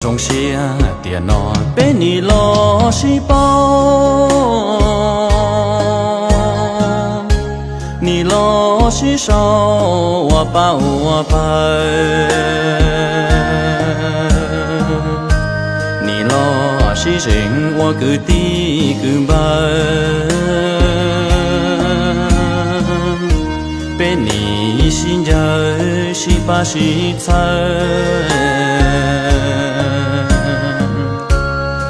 Zoo siab tiam no peb nim los sib paub, nim los sib sau ua pab ua pawg, nim los sib zeem ua kwv tij kwv npawg. Peb nim sib ncaws sib pab sib txhawb.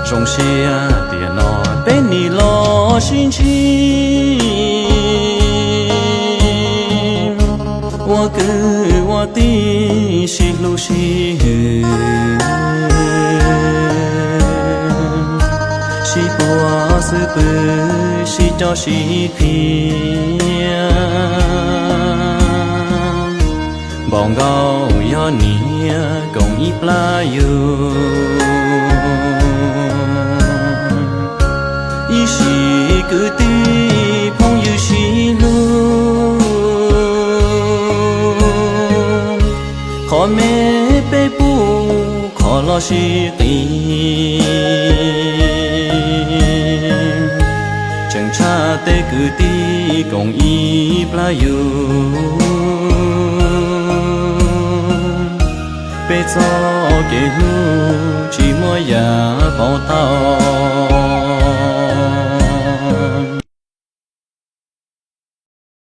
Zoo siab tiam no peb nim los sib ntsib, ua kwv ua tij sib hlub sib hwm, sib puag xwb pwg sib coj sib qhia. Npaum nkaus yog niam koom ib plab yug, ib sim kwv tij phooj ywg sib hlub. Qhov me peb pub qhov los sib qis, tseem tshaj tej kwv tij koom ib plab yug. Peb txoj kev hlub tsis muaj yam pauv tau.